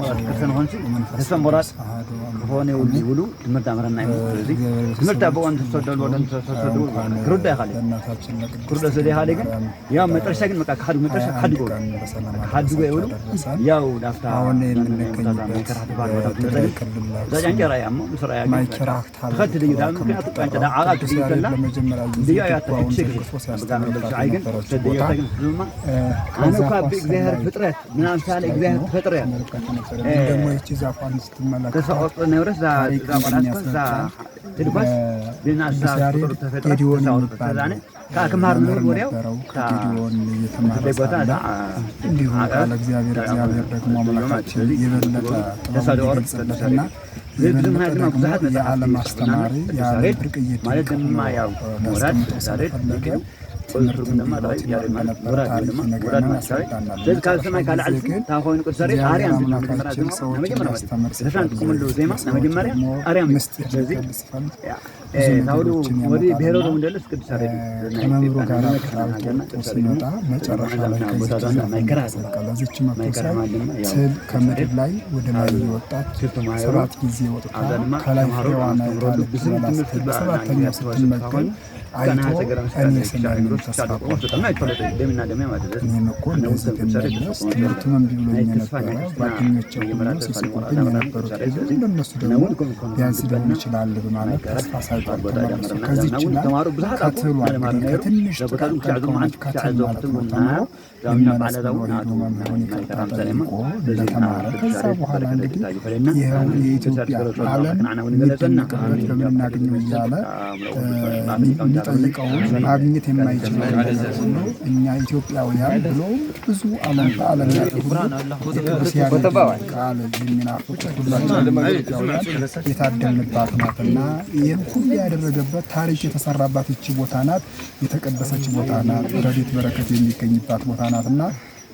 ክርስቲያን ሆንሲ ወመንፈስ ተስፋ ምቁራፅ ቅዱስ አሐዱ አምላክ ክኾነ የብሉ ይብሉ ትምህርቲ ኣምረና እዩ። ስለዚ እግዚአብሔር ትምህርቲ ቤተሰቦች ኣብ እዋን ተሰደሉ ወደ ተሰደሉ እንኳን ክርዳ ይኻል ለእናታችን ለቅድስት ክርዳ ስለዘይኻለ ድንግል ግን ማርያም ያው መጨረሻ ግን በቃ ክሓድጉ መጨረሻ 21 ክሓድጎ ቀን በሰላም ክሓድጎ አደረሳችሁ የብሉ አደረሰን። ያው ዳፍታ አሁን ቦታ የምንገኝበት ትመፀ በትግራይ ግን ክልል እዛ አክሱም ጫንጨራ እያ እሞ ምስ ረኣያ ግን በቃ ማይኪራህ ተኸትል እዩ ተብላ ምክንያቱ ጫንጨ ከምትጠራው ዓቓብ ቅዱስ ትድይብ ያሬድ ከላ ለመጀመሪያ ጊዜ ድያ እያ ድጓውን ትሕሽ ግዜ ዘርግፎ በቃ ሲያስተምርባት በልሽዓይ ግን የነበረችው ሰደዮ ቦታ ግን ድማ ኣነ እኳ ከዛፏ ስር ብእግዚአብሔር ላይ ፍጥረት ምናምሳሌ ላይ እግዚአብሔር ነው ተፈጥረ ተመለከተ ነበረ። ግን ደግሞ ይቺ ዛፏን ተስፋ ስትመለከታት ቆርጦ ነበረስ እዛ ታሪክ እዛ ቆልዓስ እዛ እንደሚያስረዳን ትድጓስ ብናሳ ቅዱስ ያሬድ ፍጡር ተፈጥረ ጌዲዮን ተስፋ ቆርጦ የሚባል ተዛነ ከዓ ክምሃር መምህር ንብል ወዲያው ነበረው። እታ ከጌዲዮን እየተማረ ትለይ ቦታ ሳለ እዛ እንዲሁም ዓቐብ ቃለ እግዚአብሔር እግዚአብሔር ደግሞ አምላካችን ስለዚ የበለጠ ተስፋ ጥበቡን ዝቆርጥ ቅዱስ ሊገልጽለትና ያሬድ ብዙ የበለጠ ምክንያት ድማ ደግሞ ብዙሓት መፅሓፍቲ የዓለም ይፅሑፍልና አስተማሪ ቅዱስ የዓለም ያሬድ ብርቅዬ ማለት ድንቅ ሆኖ ድማ ያው ምሁራት ሊያስቀምጠው ቅዱስ ያሬድ ስለፈለገ ሊቅ እዩ። ትምህርት ትርጉም ድማ እንዲህ ጥራይ ብሎት ይኖር ያሬድ ማለት እንደነበረ ምሁራት እዩ ታሪክ ድማ ምሁራት ይነግረናል፣ ማለት ጥራይ ያስረዳናል። ስለዚ ካብ በመጨረሻ ሰማይ ጊዜ ካልዓል ግን እታ ኮይኑ ቅዱስ ያሬድ እግዚአብሔር ኣርያም ዝብል መጀመርያ አምላካችን ዜማ ሰዎችን መጀመርያ ማለት እዩ ሊያስተምር ቤተክርስቲያን ሲፈልግ ትጥቀመሉ ዜማ ለሰዎች መጀመርያ ደግሞ ኣርያም እዩ። ምስጢር ስለዚ ሊገልጽ ሲፈልግ ብዙ ታብሉ ነገሮችን ወዲ ብሔረ ያመጣልና ሮም እንደለስ ቅዱስ ያሬድ እዩ። ናይ ከመምህሩ ኢትዮጵያ ጋር መመክር ተጣልቶ ሃገርና ወጥቶ ቅዱስ ያሬድ ሲመጣ ድማ መጨረሻ ላይ ቦታ ከዚች ዛና ዛፍ ማይከራ እንደተሰቀለ እዚች መጥቶ ማይከራ ሲያይ ማለት ድማ ያው ትል ቅዱስ ከምድር ያሬድ ላይ ወደ ላይ ኣብ እየወጣች ክልተ ተማሂሩ 7 ጊዜ ወጥታ ኣብዛ ድማ ከላይ ተምሃሮ ፍሬዋን አይታ ኣስተምረሉ ብስም ልትበላ ትምህርቲ ስትል ናይ በሰባተኛው ተዋስብ ስትመገብ ኮይኑ አይቶ ቀና ሀገረ እኔ መስቀል ስለምን ተስፋ በጣም አይፈለጥ ደምና ደሜ ማለት ነው። እኔም እኮ ኣነ እንደዚህ እውን ቅዱስ ያሬድ ብመለስ ተስፋ ቆርጦ ትምህርቱም እምቢ ናይ ብሎኝ ተስፋ የነበረ ናይ ክርስትና ጓደኞቼ ሁሉ መጀመርያ ተስፋ ሲስቁብኝ ዝቆረጠ የነበሩት ቅዱስ ያሬድ ሁሉ ስለዚ እንደነሱ ኣነ ደግሞ እውን ከምኡ ክኾን ቢያንስ ሊሆን ዝግበአና ይችላል በማለት ማይከራ ተስፋ ሳይቆርጥ ቦታ ተመልሶ ጀመረና ከዚች ዛና እውን ላይ ተማሃሮ ብዙሓት ኣብኡ ከትሏ ናለማሩ እንግዲህ ነይሩ ከትንሽ እዛ ቦታ ጥቃቅን ክሳዕ ከሆነች ዝመዓልቲ ክሳዕ ከትል ማለት ዘወቅቲ ነው እውን ተምሮ ዛምና ይመለስ በዓለ ብሎ እውን ሄዶ ኣቱ መምህሩን ይቅርታ ማይከራ ምሳሌ ጠይቆ ስለዚ እንደተማረ ቅዱስ ከዛ ያሬድ በኋላ በረከት እንግዲህ ይፈለየና ይኸው ቅዱስ ያሬድ የኢትዮጵያ ገለጸ ዓለም ንዓና እውን ገለጸና የሚደነቅበት በምን እናገኘው እያለ የሚጠይቀውን ማግኘት የማይችለውን ነገር ሁሉ እኛ ኢትዮጵያውያን ብሎ ብዙ ዓለም በዓለም ያለ ሁሉ የቅዱስ ያሬድን ቃል የሚናፍቁ ሁላችንም ኢትዮጵያውያን የታደልንባት ናትና ይህን ሁሉ ያደረገበት ታሪክ የተሰራባት ይቺ ቦታ ናት። የተቀደሰች ቦታ ናት። ረድኤት በረከት የሚገኝባት ቦታ ናትና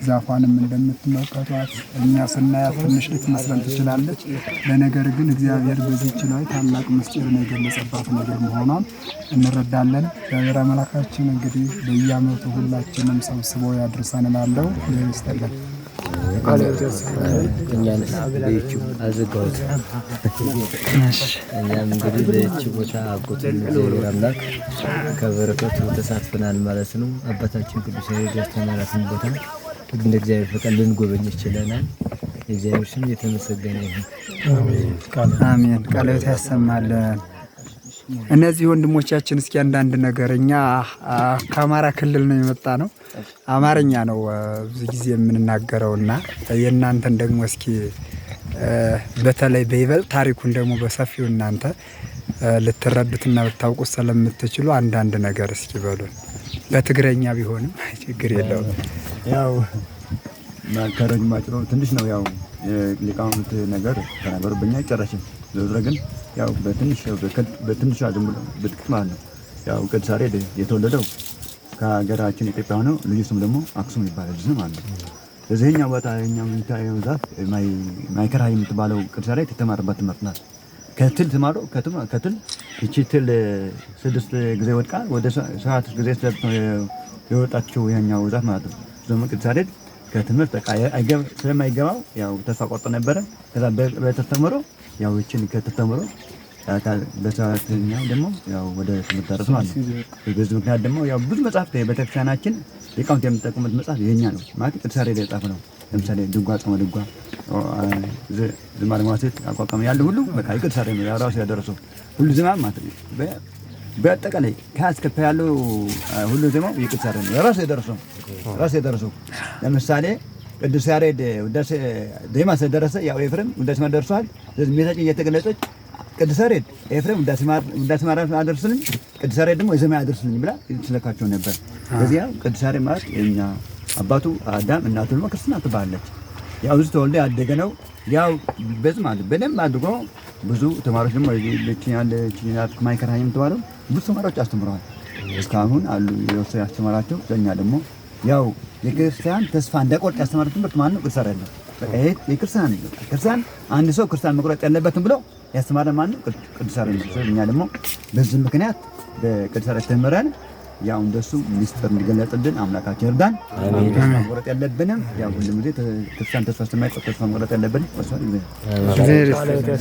ዛፏንም እንደምትመለከቷት እኛ ስናያት ትንሽ ልትመስለን ትችላለች። ለነገር ግን እግዚአብሔር በዚህች ላይ ታላቅ ምስጢርን የገለጸባት ነገር መሆኗን እንረዳለን። እግዚአብሔር አምላካችን እንግዲህ በየዓመቱ ሁላችንም ሰብስቦ ያድርሰን እላለሁ። ይስጥልን። እኛን በይቹ አዘጋሁት። እኛም እንግዲህ በይቹ ቦታ አጎቱን እግዚአብሔር አምላክ ከበረከቱ ተሳትፈናል ማለት ነው። አባታችን ቅዱስ ያሬድ ያስተማራትን ቦታ እንደ እግዚአብሔር ፈቃድ ልንጎበኝ ችለናል። የእግዚአብሔር ስም የተመሰገነ ይሁን። አሜን። ቃለ ሕይወት ያሰማልን። እነዚህ ወንድሞቻችን እስኪ አንዳንድ ነገር እኛ ከአማራ ክልል ነው የመጣ ነው። አማርኛ ነው ብዙ ጊዜ የምንናገረውና የእናንተን ደግሞ እስኪ በተለይ በይበልጥ ታሪኩን ደግሞ በሰፊው እናንተ ልትረዱትና ልታውቁት ስለምትችሉ አንዳንድ ነገር እስኪ በሉን። በትግረኛ ቢሆንም ችግር የለውም። ያው ከረጅም ባጭሩ ትንሽ ነው። ያው የሊቃውንት ነገር ተናገሩ በእኛ አይጨረስም። ዞሮ ግን ያው በትንሽ በትንሿ ዝም ብሎ በጥቂት ማለት ነው። ያው ቅዱስ ያሬድ የተወለደው ከሀገራችን ኢትዮጵያ ሆነው ልዩ ስም ደግሞ አክሱም ይባላል ልጅ ማለት ነው። እዚህኛው ቦታ ይኸኛው የሚታየው ዛፍ ማይከራ የምትባለው ቅዱስ ያሬድ የተማረባት ትምህርት ናት። ከትል ተማሮ ከትል ይቺ ትል 6 ጊዜ ወድቃ ወደ 7 ጊዜ የወጣችው ይኸኛው ዛፍ ማለት ነው። ደግሞ ቅዱስ ያሬድ ከትምህርት በቃ ስለማይገባው ያው ተስፋ ቆርጦ ነበረ። ከዛ በተተምሮ ያው ይችን ከተተምሮ በሰባተኛው ደግሞ ያው ወደ ትምህርት ደረሰ ማለት ነው። በዚህ ምክንያት ደግሞ ያው ብዙ መጽሐፍት የቤተክርስቲያናችን ሊቃውንት የምጠቀሙት መጽሐፍ የኛ ነው ማለት ቅዱስ ያሬድ የጻፈው ነው። ለምሳሌ ድጓ፣ ጾመ ድጓ፣ ዝማሬ መዋሥዕት አቋቋም ያለው ሁሉ በቃ የቅዱስ ያሬድ ነው ራሱ ያደረሰው ሁሉ ዜማ ማለት ነው። በአጠቃላይ ከ እስከ ፐ ያለው ሁሉ ዜማው የቅዱስ ያሬድ ነው ራሱ የደረሰው ራሱ የደረሰው። ለምሳሌ ቅዱስ ያሬድ ውዳሴ ዜማ ስለደረሰ ያው ኤፍሬም ውዳሴ ማርያም ደርሷል። ስለዚህ እመቤታችን እየተገለጸች ቅዱስ ያሬድ ኤፍሬም ውዳሴ ማርያም አደርስልኝ፣ ቅዱስ ያሬድ ደግሞ የዜማ አደርስልኝ ብላ ትለካቸው ነበር። በዚያ ቅዱስ ያሬድ ማለት የኛ አባቱ አዳም እናቱ ደግሞ ክርስትና ትባላለች። ያው እዚህ ተወልዶ ያደገ ነው። ያው በዚህ ማለት በደንብ አድርጎ ብዙ ተማሪዎች ደግሞ ማይከራ የምትባለው ብዙ ተማሪዎች አስተምረዋል። እስካሁን አሉ የወሰ ያስተማራቸው። ለኛ ደግሞ ያው የክርስቲያን ተስፋ እንዳይቆርጥ ያስተማረ ትምህርት ማን ነው? ቅዱስ ያሬድ ነው። በቃ ይሄ የክርስቲያን ክርስቲያን አንድ ሰው ክርስቲያን መቁረጥ ያለበትም ብሎ ያስተማረ ማን ነው? ቅዱስ ያሬድ ነው። ስለዚህ እኛ ደግሞ በዚህ ምክንያት በቅዱስ ያሬድ ተምረን ያው እንደሱ ምስጢር እንዲገለጥልን አምላካችን ይርዳን። ተስፋ መቁረጥ የለብንም። ያው ሁሉም ጊዜ ክርስቲያን ተስፋ ስለማይቆርጥ ተስፋ መቁረጥ የለብንም። ወስብሐት ለእግዚአብሔር።